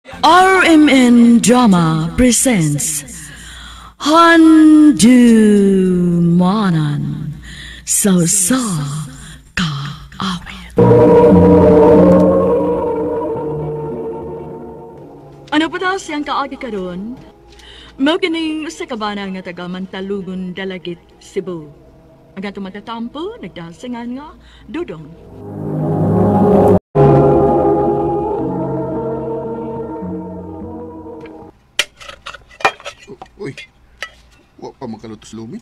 RMN Drama presents Handumanan sa Usa Ka Awit. Ano po daw siyang kaagi karon? Mao kining usa ka bana nga taga Mantalugon, Dalagit, Cebu. Ang atong matatampo nagdasingan nga Dudong. Uy, wa pa magkalutos Lumin.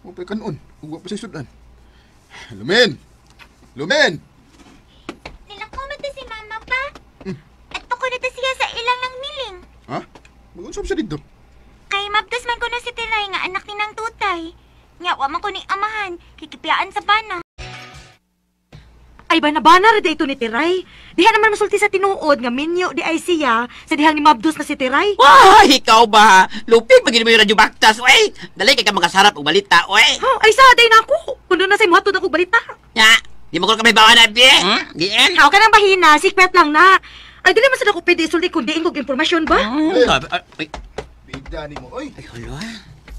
Wa pa kanon, wa pa sa sudan. Lumin! Lumin! Nilakaw na to si Mama pa. At ko na to siya sa ilang ng miling. Ha? Mag-unsap siya dito? Kay mabdos man ko na si Tiray nga anak ni nang tutay. Nya, wa man ko ni amahan. Kikipiyaan sa bana. Ay, bana-bana ra ito ni Tiray. Diha naman masulti sa tinuod nga minyo di ay siya sa dihang ni mabdos na si Tiray. Wah, ikaw ba? Lupig pag mo yung radyo baktas, oy. Dali kay ka makasarap og balita, oy. Ha, ay sa day na ako. Kundo na sa imuhatod ako balita. Nya, di mo ko kami bawa na, bi. Di en. Ako ka nang bahina, secret lang na. Ay, dili man sad ako pwede isulti kung diin kog impormasyon ba? Ay, Bida ni mo, oy. ay, hala.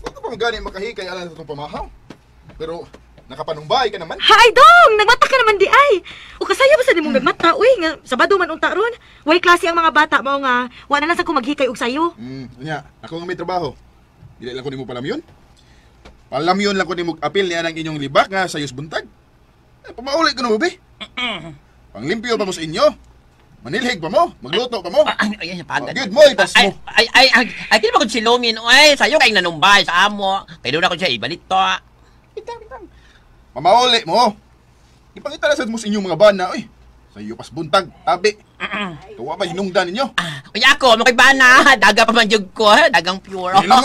Huwag ka pa gani makahikay alang sa itong pamahaw. Pero nakapanumbay ka naman. Hay dong, nagmata ka naman di ay. O kasaya ba sa nimong nagmata, uy, nga Sabado man unta ron. Way klase ang mga bata mao nga wa na lang sa ko maghikay og sayo. Nya, ako nga may trabaho. Dili lang ko nimo palamyon. Palamyon lang ko nimo apil niya ng inyong libak nga sayos buntag. Eh, pamauli ko na mo, be. Panglimpyo pa mo sa inyo. Manilhig pa mo, magluto pa mo. Ay, ay, pagod. Good mo, ipas mo. Ay, ay, ay, ay, kini ba kung si Lumin, oy, sayo kay nanumbay sa amo. Kay doon ako siya ibalito. Bitang, bitang. Pamauli mo. Ipangita na sad mo sa inyong mga bana, oy. Sayo pas buntag, tabi. Tuwa ba hinungdan ninyo? Uy, ako, mo kay bana, daga pa man jud ko, dagang pure. Hindi lang,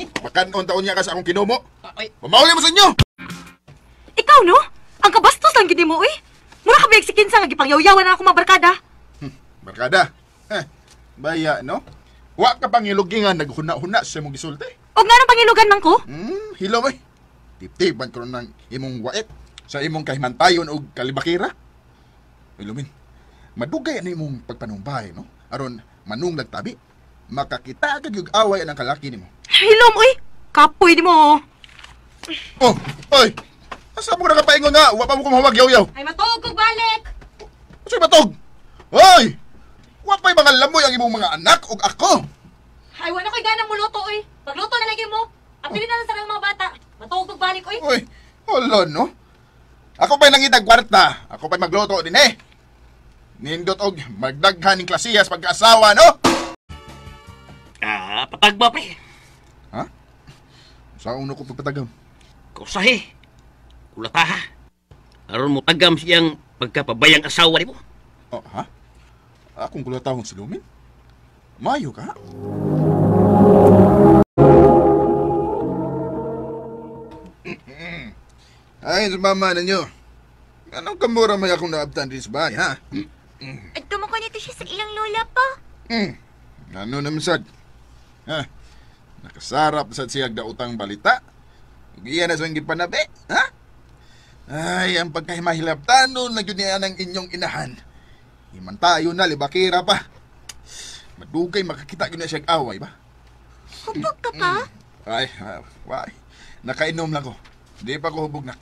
oy. Bakanon taon niya ka sa akong kinumo. Ay, Pamauli mo sa inyo! Ikaw no? Ang kabastos lang gid mo, uy. Mura ka ba si kinsa nga gipangyaw-yawan na ako mga barkada? Barkada. Eh, baya, no? Wa ka pang ilugingan, naghuna-huna sa imong gisulti. Og nganong pangilugan man ko? Hilom, oy. Tip-tipan ko ng imong wait sa imong kahimantayon og kalibakira. Uy, Lumin, madugay na imong pagpanumbay, no? Aron manung lagtabi, makakita ka gyud away ang kalaki nimo. Hilom, uy. Kapoy nimo. Oh, oy. Asa mo nakapaingon nga? Wa pa mo kumahawag yaw-yaw. Ay matuog kog balik. Unsay matog? Oy! Wa pa'y mga lamoy ang imong mga anak ug ako. Ay wala koy ganang muluto, uy. Pagluto na lagi mo. Apili na lang sa mga bata. Matuog kog balik, uy. Uy, hala no. Ako pa'y nangitag kwarta. Ako pa'y magluto din eh. Nindot og magdaghan ning klasiyas pagkaasawa, no? Ah, patagba pre. Ha? Sa uno ko pagpatagam? Kusahi. Kulata ha. Aron mo tagam siyang pagkapabayang asawa nimo. Oh, ha? Akong kulatahon si Lumin? Mayo ka? Ay, sa mama ninyo. Anong kamura may akong naabtan din sa bahay, ha? At tumuko nito siya sa ilang lola pa. Ano naman sad? Ha? Nakasarap sad siya dautang balita. Ugiyan na sa iyong gipanabi, ha? Ay, ang pagkahimahilabtanon na yun niya ng inyong inahan. Himantayo na, libakira pa. Madugay makakita yun na siyang away ba? Hubog ka pa? Ay, why? Nakainom lang ko. Di pa ko hubog nak.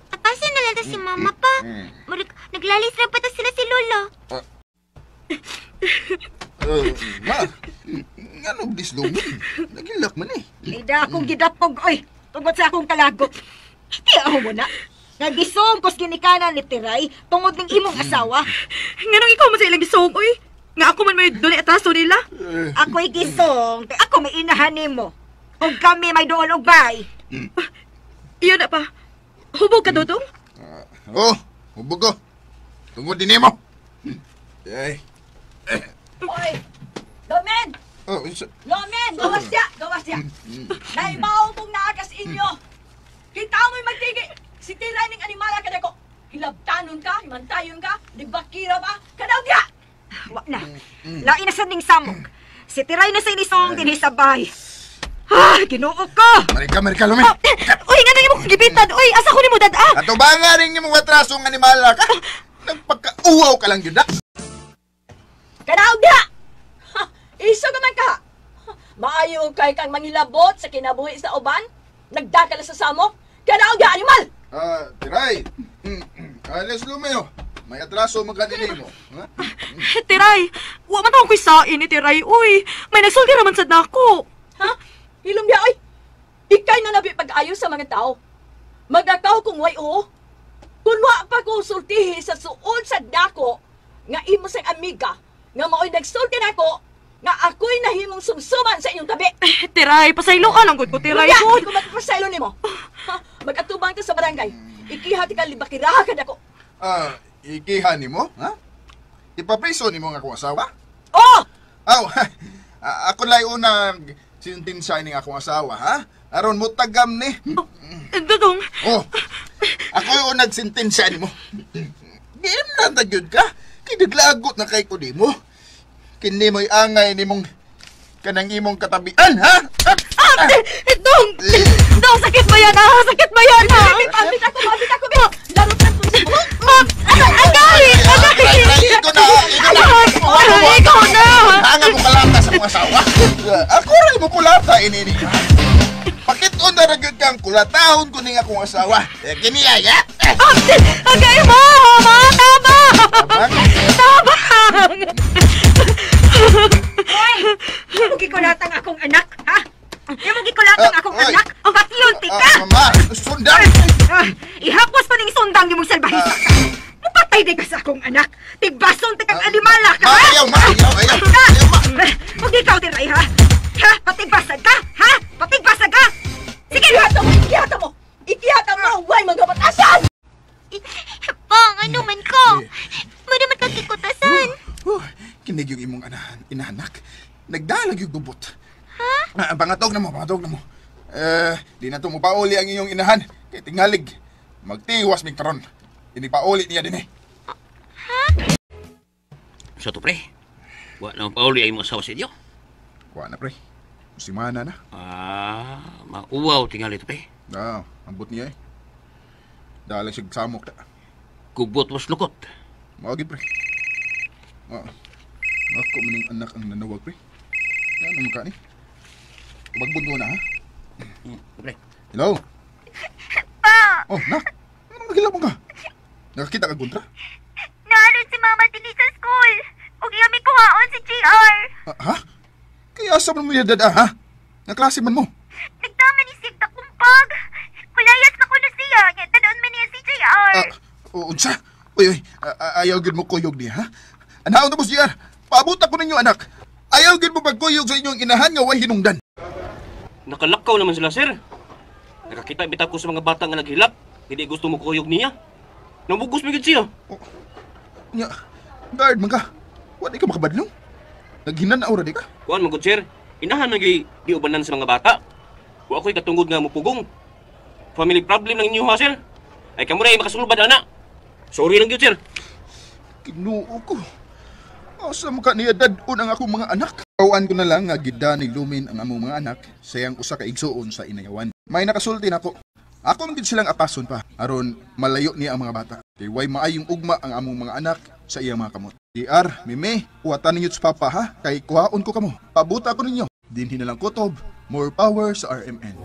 Apasan na lang to si Mama pa. Murag, naglalis na pa to sila si Lolo. Ma, nga no, dis Lumin? Nagilak man eh. Ida akong gidapog, oy. Tungod sa akong kalagot. Hindi ako mo na. Nagisong kos ginikanan ni Tiray tungod ning imong asawa. Nganong ikaw man sa ilang gisong, uy? Nga ako man may dunay atraso nila. Ako'y gisong, kay ako may inahan nimo. Ug kami may dool og bay. Iyon na pa. Hubog ka, Dodong? Oh, hubog ko. Tungod din nimo. Ay. Oy, Lomen! Oh, isa. Lomen! Gawas siya! Gawas siya! Naimaw kong naagas inyo! Kita mo'y magtigi! Si Tiray ning animala ka ko! Hilabtanon ka, himantayon ka, libakira pa, kanaw diya! Wa na. Lain na sa ning samok. Si Tiray na sa inisong dinhi sa bahay. Ah, Ginoo ko! Marika, Marika, Lomen. Oh, uy, nga nang imong kagibitan. Uy, asa ko nimo dad-a? Ato ba nga rin yung mga trasong animala ka? Nagpagkauwaw ka lang yun, na? Kanaw diya! Maayo kay kang mangilabot sa kinabuhi sa uban? Nagdakala sa samok? Kanaog ya animal! Tiray. Alis Lumeo. May atraso magkanili mo. Ha? Tiray, wa man taong ko'y sain ni Tiray, uy. May nagsulti raman sad nako. Ha? Hilom niya, oy! Ikay na nabi pag-ayo sa mga tao. Magakaw kung way oo. Kung wa pa ko sultihi sa suod sa dako, nga imo sang amiga, nga mao'y nagsulti nako, nga ako'y nahimong sumsuman sa inyong tabi. Tiray, pasaylo ka lang gud ko, Tiray. Luya, hindi ko magpasaylo nimo. Ha? Mag-atubang ka sa barangay. Ikiha ti ka libakiraha ka dako. Ikiha nimo? Ha? Ipapriso nimo nga akong asawa? Oh! Aw, ako lay unang sintensya ning akong asawa, ha? Aron mo tagam ni. Dudong. Oh. Ako yung unang sintensya nimo. Giim na tagyod ka. Kay naglagot na kay ko nimo. Kini mo'y angay nimong kanang imong katabian, ha? Dong! Dong, sakit ba yan, ah? Sakit ba yan, ah? Pambit ako, pambit ako, be! Laro ka po sa buhok! Ma'am! Agay! Agay! Ikaw na! Ikaw na! Ikaw na! Hanga mo kalata sa mga asawa! Ako rin mo kulata, inini! Pakit-on na rin kang kulatahon ko ning akong asawa! Kini ay, ha? Agay mo! Ma! Tabang! Tabang! Hoy! Imo gikulatang akong anak, ha? Imo gikulatang akong anak? Patyon tika! Mama! Sundang! Ihapos pa ning sundang nimong salbahisa ka! Mupatay di ka sa akong anak! Tigbason ti kang animala ka, ha? Ayaw, ma! Ayaw, ayaw! Ayaw, ma! Huwag ikaw tiray, ha? Ha? Patigbasag ka? Ha? Patigbasag ka? Sige! Ikihata mo! Ikihata mo! Ikihata mo! Huwag mga batasan! Pang, ano man ko? Muna man kagkikutasan. Kinig yung imong inahanak. Nagdalag yung gubot. Ha? Pangatog na mo, pangatog na mo. Di na to mo pauli ang iyong inahan. Kay tingalig, magtiwas mig karon. Inipauli niya din eh. Ha? So to pre, wa na pauli ang imong asawa sa inyo? Wa na pre. Simana na. Mauwaw tingali to pre. Ambot niya eh. Dalag siya samok ta. Kubot was lukot. Mao gid pre. Ako maning anak ang nanawag pre. Ano man ka ni? Bagbod mo na ha? Pre. Hello? Pa! Oh, nak! Anong naghilaw mo ka? Nakakita ka kontra? Naaron si Mama dili sa school. Ug iyami kuhaon si JR. Ha? Kaya asa man mo niya dada, ha? Naklase man mo. Nagtama ni Sig kumpag. Kulayas na kuno siya. Tadon man niya si JR. Unsa? Uy, uy. Ayaw gid mo kuyog niya, ha? Anaon na mo si JR. Paabot ako ninyo, anak. Ayaw gid mo pagkuyog sa inyong inahan nga way hinungdan. Nakalakaw naman sila, sir. Nakakita bitaw ko sa mga bata nga naghilak. Hindi gusto mo kuyog niya. Namugos mo gid siya. Nya, guard man ka. Wa di ka makabadlong. Naghinan na ora di ka. Kuan man gud, sir. Inahan man gyud giubanan sa mga bata. Wa ako'y katungod nga mupugong. Family problem lang inyo ha, sir. Ay kamo ra makasulbad ana. Sorry lang gyud, sir. Kinuo ko. Asa man ka niya dad-on ang akong mga anak? Tawaan ko na lang nga gida ni Lumin ang among mga anak sa iyang usa ka igsuon sa inayawan. May nakasulti nako. Ako man gid silang apason pa aron malayo niya ang mga bata. Kay way maayong ugma ang among mga anak sa iyang mga kamot. DR, Mime, kuwatan ninyo sa papa ha, kay kuhaon ko kamo. Pabuta ko ninyo. Dinhi na lang kutob, more power sa RMN.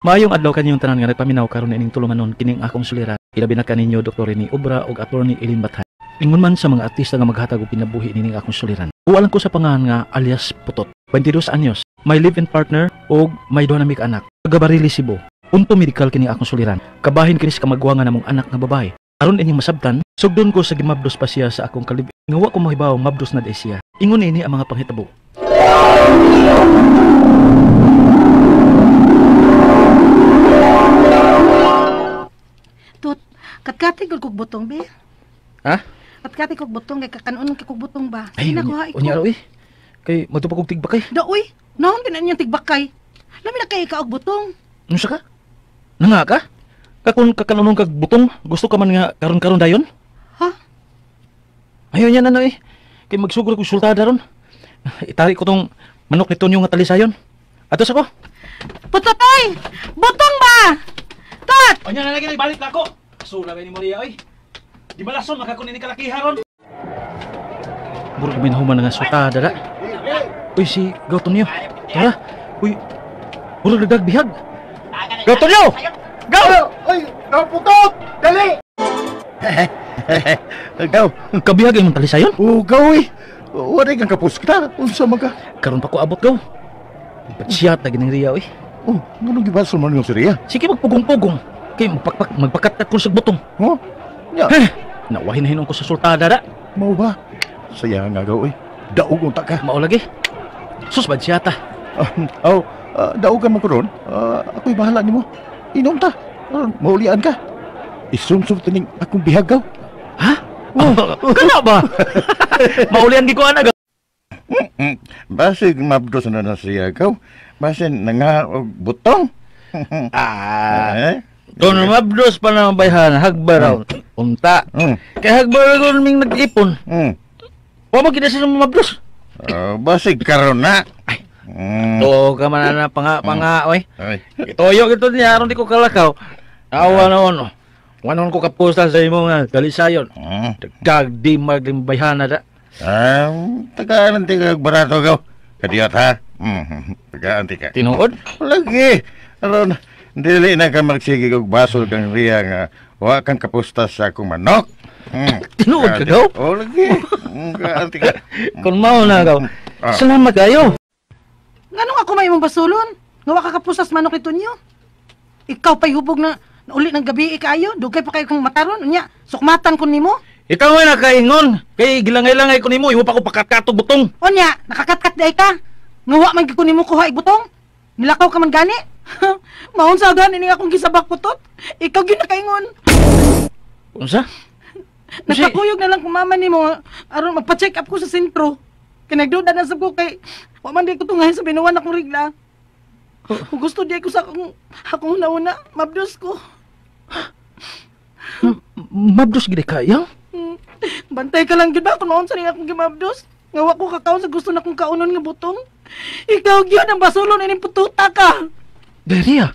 Maayong adlaw kaninyong tanan nga nagpaminaw karon ining tulumanon kining akong suliran. Ilabi na kaninyo Dr. Rene Obra ug Attorney Eileen Bathan. Ingon man sa mga artista nga maghatag og kinabuhi nining akong suliran. Kuwalan ko sa pangalan nga alias Putot. 22 anyos, may live-in partner og may duha na mi ka anak. Taga Barili, Cebu. Punto medical kini akong suliran. Kabahin kini sa kamagwangan namong anak nga babae. Aron inyong masabtan, sugdon ko sa gimabdos pa siya sa akong kalib. Nga wa ko mahibaw mabdos na di siya. Ingon ini ang mga panghitabo. Tut, katkati gud kog butong be. Ha? Katkati kog butong kay kakanon kay kog butong ba. Ay, nakuha unya raw eh. Kay madto pa kog tigbakay. Da uy, naon din inyong tigbakay. Lami na kay ka og butong. Unsa ka? Nanga ka? Kakun kakanon kag butong, gusto ka man nga karon-karon dayon? Ha? Ayaw niya na na eh. Kay magsugod kog sultada ron. Itari ko tong manok ni Tonyo nga talisayon. Atos ako. Putotoy! Butong ba? Tot! Unya na lagi balik na ako. Sula ba ni Maria oy? Di malason makakunin ni kalakiha ron. Murag may nahuman nga sultada da. Uy, si Gautonyo. Tara. Uy, murag nagdag bihag. Gautonyo! Gaw! Ay, putot! Dali! Gaw. Kabihag imong talisayon? Oh, gaw eh. Wala kang kapusta. Unsa man ka? Karon pa ko abot, gaw. Patsiyat na gining Ria, uy. Oh, nganong gibasol man yung si Ria? Sige, magpugong-pugong. Kay magpakatkat ko sa butong. Huh? Ya. Nawahin na hinon ko sa sultada da. Mao ba? Saya nga gaw, uy. Daog unta ka. Mao lagi. Sus, badsiyata. Oh, daogan man ko ron. Ako'y bahala nimo. Inom ta. Maulian ka. Isumsum tining akong bihag, gaw. Ha? Oh, kana ba? Maulian gi ko ana, gaw. Basig mabdos na na siya, gaw. Basin nga og butong. Ah. Kung mabdos pa na mabayhan, hagbaraw. Unta. Kay hagbaraw ko ming nag-ipon. Wa mo gid sa mabdos. Basig karon na. Ay. To ka man na panga oy. Itoyo gito niya aron di ko kalakaw. Awa noon. Wanon ko kapusta sa imo nga dalisayon. Dagdag di maglimbayhan na da. Tagaan ti kag barato gaw. Kadiyot ha. Tagaan ti ka. Tinuod? Lagi. Aron dili na ka magsige og basol kang Ria nga wa kang kapusta sa akong manok. Tinuod ka gaw? Oh, lagi. Tagaan ti ka. Kun mao na gaw. Salamat kayo. Nganong ako may imong basulon? Nga wa ka kapusas manok ni Tonyo? Ikaw pa'y hubog na uli ng gabi kaayo, dugay pa kayo kang mataron. Unya, sukmatan ko nimo. Ikaw ay nakaingon. Kay gilangay-langay ko nimo, imo pa ko pakatkatog butong. Unya, nakakatkat di ay ka. Nga wa man gyud ko nimo kuha butong. Nilakaw ka man gani. Maon sa gani ni akong gisabak putot. Ikaw gyud nakaingon. Unsa? Nagpakuyog na lang kung mama nimo aron magpa-check up ko sa sentro. Kay nagduda na sab ko kay wa man di ko tungahin sa binuwan akong regla. Kung gusto di ko sa akong nauna, mabdos ko. Mabdos gid ka yang? Bantay ka lang gid ba kung maon sa ning akong gimabdos? Nga wa ko kakaon sa gusto na kong kaunon nga butong. Ikaw gyud ang basulon ining pututa ka. Deria.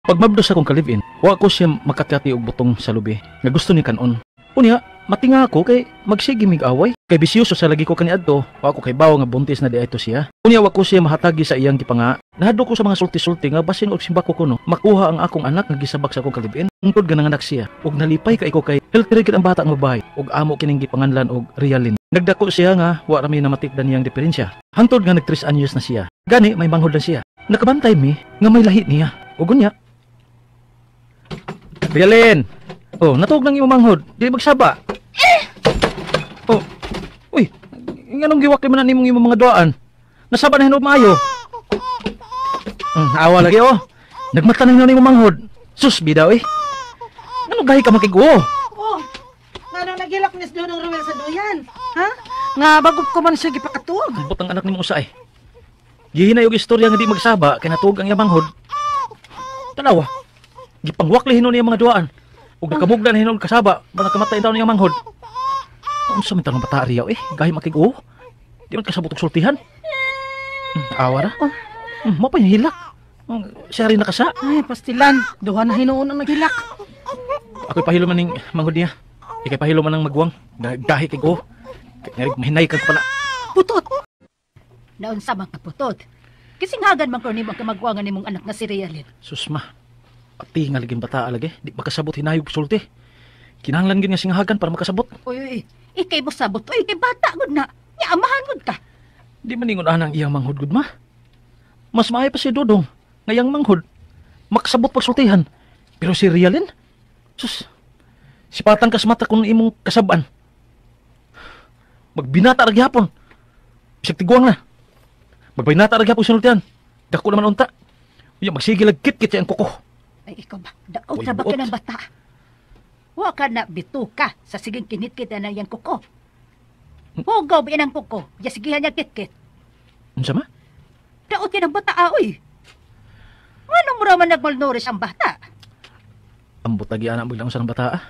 Pag mabdos akong ka-live-in, wa ko siya makatyati og butong sa lubi nga gusto ni kanon. Unya, matinga ako kay magsige mig away. Kay bisyoso sa lagi ko kaniadto, wa ko kay bawo nga buntis na di adto siya. Unya wa ko siya mahatagi sa iyang gipanga. Nahadlok ko sa mga sulti-sulti nga basin og simbako ko no, makuha ang akong anak nga gisabak sa akong ka-live-in. Tungkod nga nanganak siya ug nalipay kay ko kay healthy ra gid ang bata nga babae ug amo kining gipanganlan og Rialin. Nagdako siya nga wa ra mi namatikdan niyang diferensya. Hantod nga nag 3 anyos na siya. Gani may manghod na siya. Nakabantay mi nga may lahi niya. Ug unya, Rialin. Oh, natuog nang imong manghod. Dili magsaba. Oh. Uy, nganong giwakli man na nimong imong mga duaan? Nasaba na hinuod maayo. Awa lagi oh. Nagmata na hinuon imong manghod. Sus bida oy. Nganong gahi ka makig-uo? Oh, nganong nagilak ni Dodong Ruel sa duyan? Ha? Nga bago ko man siya gipakatuog. Ambot ang anak nimo usa eh. Gihinay og istorya nga di magsaba kay natuog ang iyang manghod. Tanawa. Gipangwakli hinuon niyang mga duaan. Ug nakamugna na hinuon kasaba, ba nakamatay taon niyang manghod. Unsa man tanong bata riyaw eh, gahi makig-uo. Di man kasabot og sultihan. Awa ra. Mo pa yung hilak. Siya rin nakasa. Ay, pastilan. Duha na hinuon ang naghilak. Ako'y pahilo man ning manghod niya. Ikay pahilo man ang magwang. Gahi kay ko. Mahinay kag pala. Putot! Naunsa man ka putot. Kisinghagan man ko nimo ang kamagwangan nimong anak na si Rialin. Susma. Pati nga laging bata lagi. Di makasabot hinayog sulti. Kinahanglan gid nga singhagan para makasabot. Uy, uy, ikay mo sabot. Uy, kay bata gud na. Nya amahan gud ka. Di man ingon anang iyang manghod gud ma. Mas maayo pa si Dodong nga iyang manghod makasabot pagsultihan. Pero si Rialin, sus, sipatan kas mata kung imong kasaban. Magbinata ra gihapon. Bisag tiguang na. Magbinata ra gihapon sinultihan. Dako naman unta. Unya magsige lag kit-kit ang kuko. Ay, ikaw ba? Daot ra ba ka ng bata? Wa ka na bituka sa siging kinit-kit na iyang kuko. Hugaw ba ang kuko? Ya sigihan niya kit-kit. Unsa ma? Daot yan ang bata, oy. Ngano mo raman nagmalnouris ang bata? Ambot lagi anak biglang sa bata. Ah.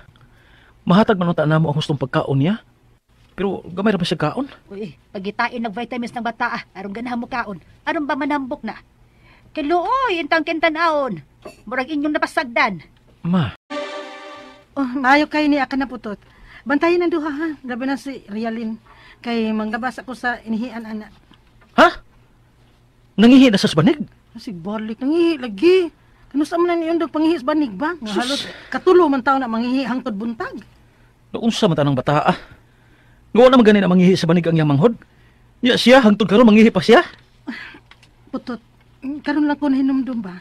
Mahatag man unta namo ang gustong pagkaon niya. Pero gamay ra ba siya kaon? Uy, pagitain ng vitamins ng bata, ah. Aron ganahan mo kaon. Aron ba manambok na? Kay luoy, intang kintan-aon. Murag inyong napasagdan. Ma. Oh, maayo kayo ni aka na putot. Bantayan ang duha ha. Labi na si Rialin. Kay manglabas ako sa inihian ana. Ha? Nangihi na sa banig? Si balik nangihi lagi. Kano sa man ni undog pangihi sa banig ba? Nga Sus. halos katulo man taon na mangihi hangtod buntag. Naunsa man tanang bata ah. Nga wala man gani na mangihi sa banig ang iyang manghod. Ya siya hangtod karon mangihi pa siya. Putot, karon lang ko nahinumdum ba?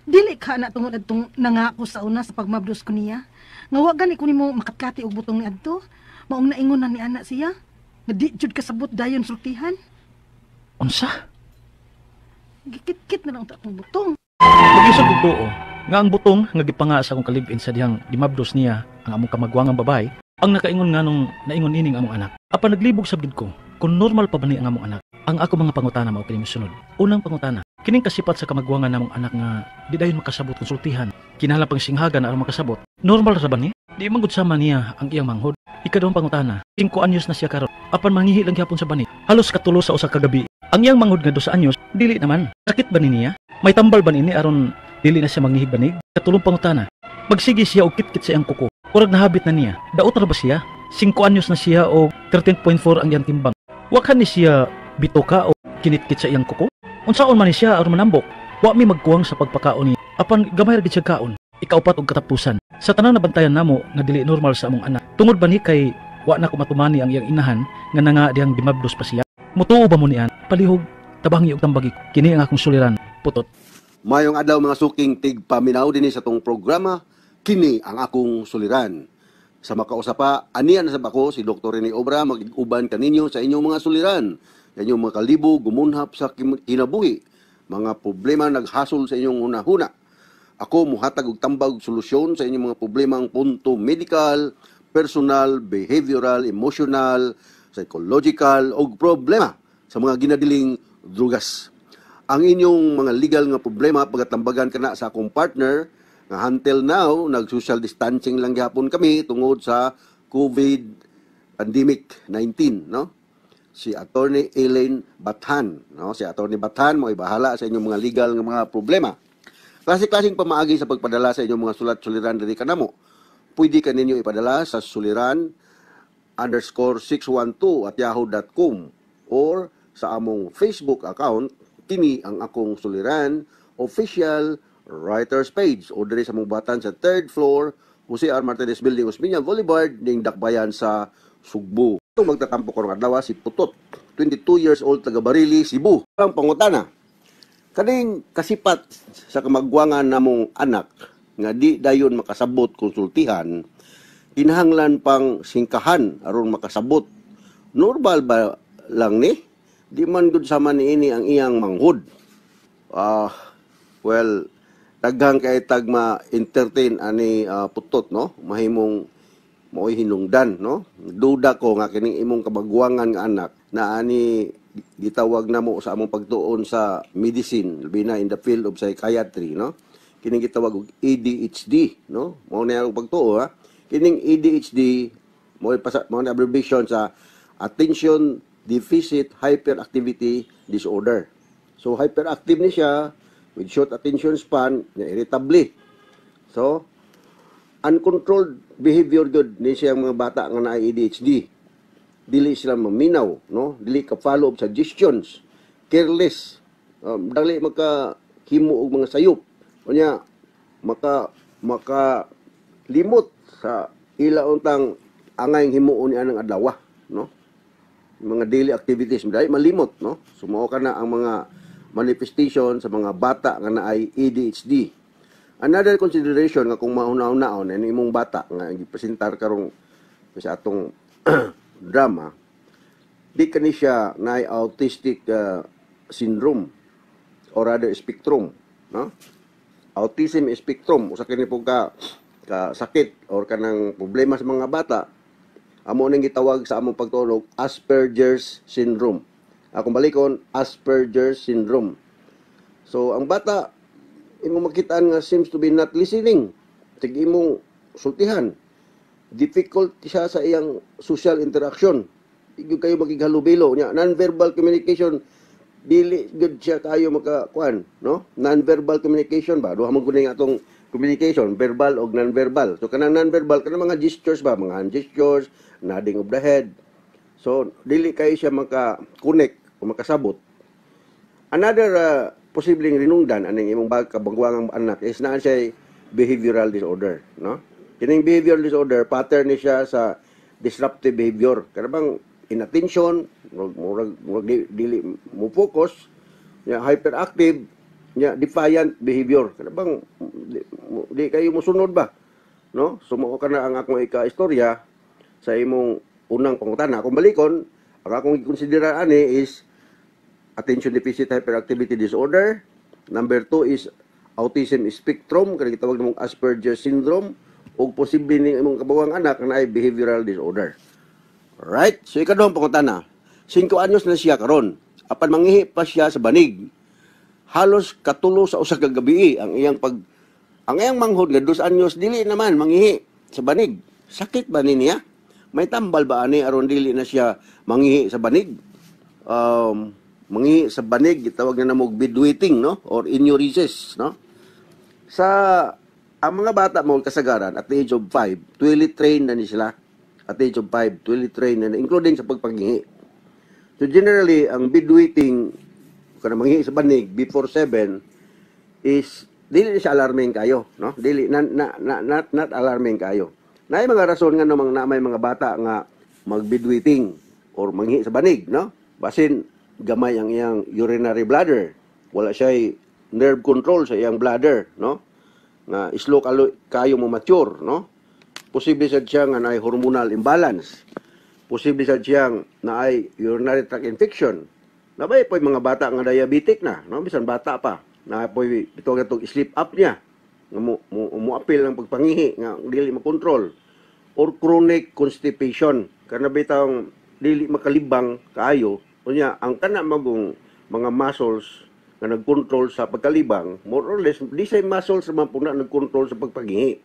Dili ka na tungod adtong nangako sa una sa pagmabdos ko niya. Nga wa gani ko nimo makatkati og butong ni adto. Maong naingon na ni ana siya. Nga di jud kasabot dayon sultihan. Unsa? Gikit-kit na lang ta akong butong. Mag-isog og tuo nga ang butong nga gipanga sa akong kalibin sa dihang gimabdos niya ang among kamagwangang babae ang nakaingon nga nung naingon ining among anak. Apan naglibog sa gid ko kung normal pa ba ni ang among anak. Ang ako mga pangutana mao kini mosunod. Unang pangutana, kining kasipat sa kamagwangan namong anak nga di dayon makasabot konsultihan. Kinahanglan pang singhagan aron makasabot. Normal ra ba ni? Di man gud sama niya ang iyang manghod. Ikaduhang pangutana, 5 anyos na siya karon. Apan mangihi lang gyapon sa banig. Halos katulo sa usa ka gabi. Ang iyang manghod nga 2 anyos, dili naman. Sakit ba ni niya? May tambal ba niini aron dili na siya mangihig banig? Katulong pangutana, magsige siya og kitkit sa iyang kuko. Murag nahabit na niya. Daot ra ba siya? 5 anyos na siya og 13.4 ang iyang timbang. Wakhan ni siya bitoka o kinitkit sa iyang kuko? Unsaon man ni siya aron manambok? Wa mi magkuwang sa pagpakaon ni. Apan gamay ra gid siya kaon. Ikaupat og katapusan. Sa tanan nabantayan namo nga dili normal sa among anak. Tungod ba ni kay wa na kumatumani ang iyang inahan nga nanga dihang gimabdos pa siya? Mutuo ba mo niyan? Palihog tabangi og tambagi. Kini ang akong suliran. Putot. Mayong adlaw mga suking tigpaminaw dinhi sa tong programa, kini ang akong suliran. Sa makausa pa, anian na sab ako si Dr. Rene Obra mag-uban kaninyo sa inyong mga suliran, sa inyong mga kalibo gumunhap sa kinabuhi, mga problema naghasol sa inyong hunahuna. Ako muhatag og tambag og solusyon sa inyong mga problemang punto medical, personal, behavioral, emotional, psychological og problema sa mga ginadiling drugas. Ang inyong mga legal nga problema pagatambagan kana sa akong partner nga until now nag-social distancing lang gihapon kami tungod sa COVID pandemic 19, no? Si Attorney Elaine Bathan, no? Si Attorney Bathan mo bahala sa inyong mga legal nga mga problema. Klase-klaseng pamaagi sa pagpadala sa inyong mga sulat suliran diri kanamo. Pwede kaninyo ipadala sa suliran_612@yahoo.com or sa among Facebook account kini ang akong suliran official writers page o diri sa among batan sa third floor Jose R. Martinez Building, Osmeña Boulevard ning Dakbayan sa Sugbo. Itong magtatampo karong adlaw si Putot, 22 years old, taga Barili, Cebu. Ang pangutana, kaning kasipat sa kamagwangan namong anak nga di dayon makasabot konsultihan, kinahanglan pang singkahan aron makasabot. Normal ba lang ni? Di man gud sama niini ang iyang manghod. Well, daghang kay tag ma-entertain ani Putot, no? Mahimong mao'y hinungdan, no? Duda ko nga kining imong kabagwangan nga anak na ani gitawag namo sa among pagtuon sa medicine, labi na in the field of psychiatry, no? Kining gitawag og ADHD, no? Mao na ang pagtuo ha. Kining ADHD mao pasa mao na abbreviation sa Attention Deficit Hyperactivity Disorder. So hyperactive ni siya with short attention span, nga irritable. So uncontrolled behavior gud ni siyang mga bata nga naay ADHD. Dili sila maminaw, no? Dili ka follow of suggestions, careless, dali maka himo og mga sayop. Unya maka maka limot sa ila untang angay himuon ni anang adlaw, no? Mga daily activities dali malimot, no? So mao kana ang mga manifestation sa mga bata nga naay ADHD. Another consideration nga kung mauna-unaon ani imong bata nga gipresentar karong sa atong drama, di kani siya naay autistic syndrome or rather spectrum, no? Autism spectrum usa kini po ka ka sakit or kanang problema sa mga bata. Amo ning gitawag sa among pagtunog Asperger's syndrome. Akong balikon, Asperger's syndrome. So ang bata imong makitaan nga seems to be not listening. Sig imong sultihan. Difficult siya sa iyang social interaction. Di gyud kayo makighalubilo nya. Non-verbal communication dili gud siya kayo makakuan, no? Non-verbal communication ba duha man kuning atong Communication, verbal o non-verbal. So kanang non-verbal, kanang mga gestures ba, mga hand gestures, nodding of the head. So dili kayo siya maka-connect o makasabot. Another posibleng rinungdan aning imong kabangwang anak is naa siya behavioral disorder, no? Kining behavioral disorder, pattern ni siya sa disruptive behavior. Kana bang inattention, murag murag, murag dili mo focus, nya hyperactive, nya defiant behavior. Kana bang di kayo mosunod ba? No? So mao kana ang akong ika-istorya sa imong unang pangutana. Kung balikon, ang akong gikonsidera ani is attention deficit hyperactivity disorder. Number 2 is autism spectrum, kanang gitawag namong Asperger syndrome, ug posible ning imong kabawang anak na ay behavioral disorder. Alright? So ikaduhang pangutana. 5 anyos na siya karon. Apan mangihi pa siya sa banig. Halos katulo sa usa ka gabi ang iyang manghod nga 2 anyos dili naman mangihi sa banig. Sakit ba ni niya? May tambal ba ani aron dili na siya mangihi sa banig? Mangihi sa banig gitawag na namog bedwetting, no, or enuresis, no? Sa ang mga bata mo kasagaran at the age of 5, toilet trained na ni sila. At the age of 5, toilet trained na, including sa pagpangihi. So generally, ang bedwetting, kanang manghihi sa banig before 7 is dili siya alarming kayo, no? Dili na, na, na, not alarming kayo. Naay mga rason nga namang na may mga bata nga magbedwetting or manghi sa banig, no? Basin gamay ang iyang urinary bladder. Wala siya nerve control sa iyang bladder, no? Nga slow kayo mo mature, no? Posible sad siya nga naay hormonal imbalance. Posible sad siyang naay urinary tract infection. Nabay po'y mga bata nga diabetic na, no? Bisan bata pa. Na po'y bitawag natong sleep apnea nga mo apil ang pagpangihi nga dili makontrol, or chronic constipation, kana bitawng dili makalibang kaayo. Unya ang kana magong mga muscles nga nagkontrol sa pagkalibang, more or less di say muscles man po na nagkontrol sa pagpangihi.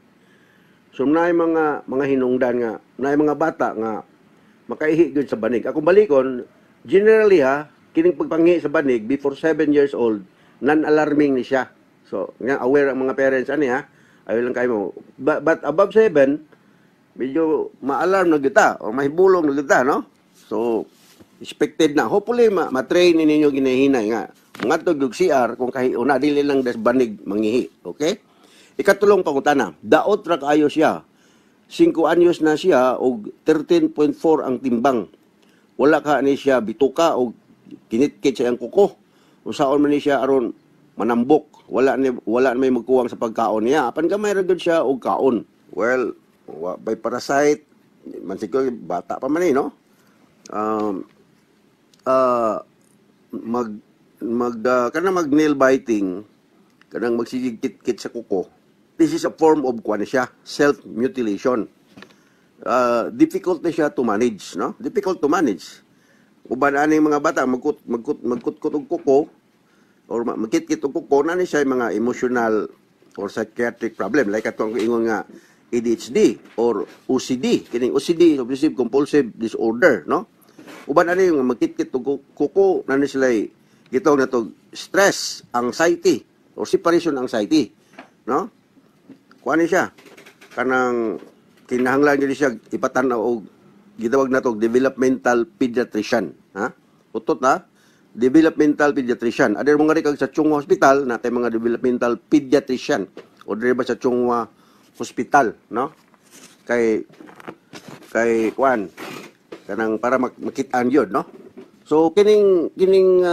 So naay mga hinungdan nga naay mga bata nga makaihi gyud sa banig. Akong balikon, generally ha, kining pagpangihi sa banig before 7 years old, non-alarming ni siya. So nga aware ang mga parents ani ha, ayo lang kayo mo. But above 7, medyo ma-alarm na kita o mahibulong na kita, no? So expected na. Hopefully ma-train ninyo ginahinay nga ngadto og CR kung kahi una, dili lang des banig mangihi, okay? Ikatulong pangutana, daot ra kaayo siya. 5 anyos na siya og 13.4 ang timbang. Wala ka ni siya bituka og kinitkit sa iyang kuko. Usaon man ni siya aron manambok? Wala may magkuwang sa pagkaon niya. Apan gamay ra gyud siya og kaon. Well, wa by parasite man siguro, bata pa man eh, no? Mag mag kana mag nail biting, kanang magsigig kit sa kuko. This is a form of kuan siya, self mutilation. Difficult na siya to manage, no? Difficult to manage. Uban ani mga bata magkut magkut magkutkot og kuko or magkitkit og kuko, na ni siya mga emotional or psychiatric problem like atong ingon nga ADHD or OCD. Kining OCD, obsessive compulsive disorder, no? Uban ani yung magkitkit og kuko, na ni sila gitawag na to stress anxiety or separation anxiety, no? Kuan ni siya, kanang kinahanglan gyud siya ipatan-aw og gitawag na to developmental pediatrician, ha? Utot na developmental pediatrician. Adher mo nga rin kag sa Chong Hua Hospital natay mga developmental pediatrician o diri ba sa Chong Hua Hospital, no? Kay kuan, kanang para makitaan yun, no? So kining kining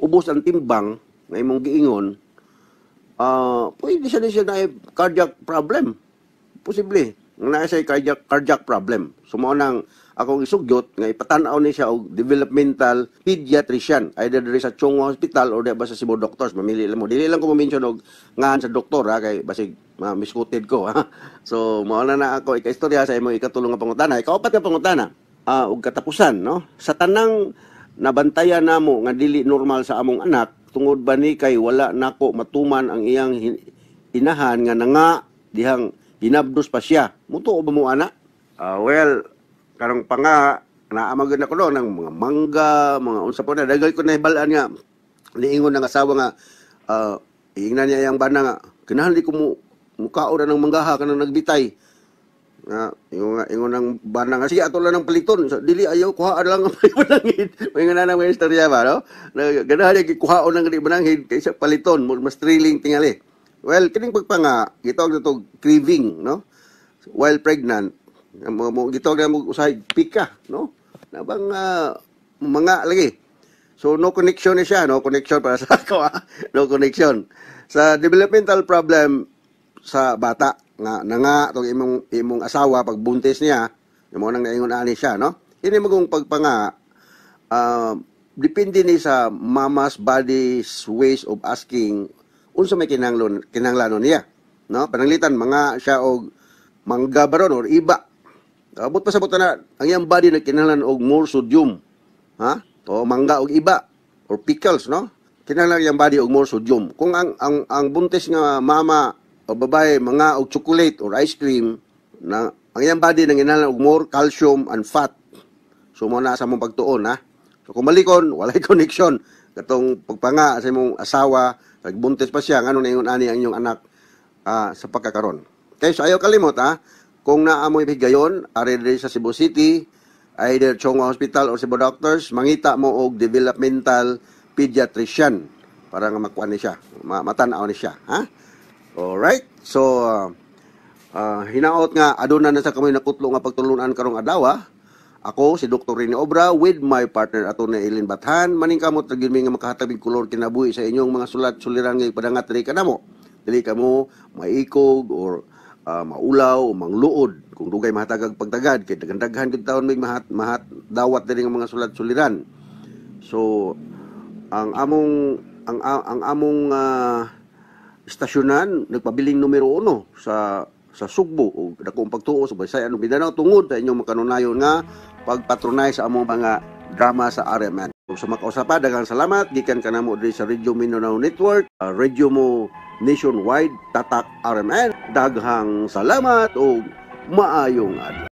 ubos ang timbang nga imong giingon, pwede siya na cardiac problem. Posible nga naa siya cardiac cardiac problem. So mao nang akong isugyot nga ipatan-aw ni siya og developmental pediatrician either diri sa Chong Hua Hospital or di ba sa Cebu Doctors. Mamili lang mo. Dili lang ko mo-mention og ngahan sa doktor ha, kay basig ma-misquoted ko ha. So mao na na ako ikaistorya sa imong ikatulong nga pangutana. Ikaupat nga pangutana, og katapusan, no? Sa tanang nabantayan namo nga dili normal sa among anak, tungod ba ni kay wala nako matuman ang iyang inahan nga nanga dihang ginabdos pa siya? Mutuo ba mo ana? Well, karong pa nga naa gyud ako no ng mga mangga, mga unsa po na dagay ko na hibalaan nga niingon ng asawa nga ingnan niya iyang bana nga kinahanglan ko mo Mukao na ng manggaha kanang nagbitay. Nga ingon nga ingon ng bana nga sige ato lang ng paliton. So, dili ayaw kuhaan lang ang bananghid. May nga na mga istorya ba, no? Na ganahan niya kuhaon lang gani bananghid kaysa paliton, mas thrilling tingali. Well, kining pagpanga gitawag na to craving, no? While pregnant, mo mo gitawag na mo usahay pika, no? Na bang mga lagi. So no connection ni siya, no connection para sa ako ah. No connection. Sa developmental problem sa bata nga nanga tong imong imong asawa pagbuntis niya, imo nang naingon ani siya, no? Kini magong pagpanga depende ni sa mama's body's ways of asking unsa may kinahanglan kinahanglanon niya, no? Pananglitan mga siya og mangga baron or iba. Abot pa sa buta na ang iyang body nagkinahanglan og more sodium. Ha? O mangga og iba or pickles, no? Kinahanglan iyang body og more sodium. Kung ang buntis nga mama o babae mga og chocolate or ice cream na ang iyang body nanginahanglan og more calcium and fat. So mo na sa mong pagtuon, ha. So kung malikon, walay connection katong pagpanga sa imong asawa, nagbuntis pa siya, ngano naingon ani ang inyong anak sa pagkakaron. Okay, so ayaw kalimot ha. Kung naamoy higayon, ari diri sa Cebu City, either Chong Hua Hospital or Cebu Doctors, mangita mo og developmental pediatrician para nga makuha ni siya, matan-aw ni siya, ha? Alright. So hinaot nga aduna na sa kamoy nakutlo nga pagtulunan karong adlaw. Ako si Dr. Rene Obra with my partner Atty. Eileen Bathan. Maningkamot ra gyud mi nga makahatag og kolor kinabuhi sa inyong mga sulat suliran nga ipadangat diri kanamo. Dili kamo maikog or maulaw o mangluod kung dugay mahatagag pagtagad kay daghan-daghan gid taon may mahat, mahat dawat diri nga mga sulat suliran. So ang among istasyonan nagpabiling numero 1 sa Sugbo o dakong pagtuo sa Bisaya ug Mindanao tungod sa inyong makanunayon nga pagpatronize sa among mga drama sa RMN. So, sa makausapa, daghang salamat gikan kanamo diri sa Radio Mindanao Network, Radio mo nationwide, Tatak RMN. Daghang salamat ug maayong adlaw.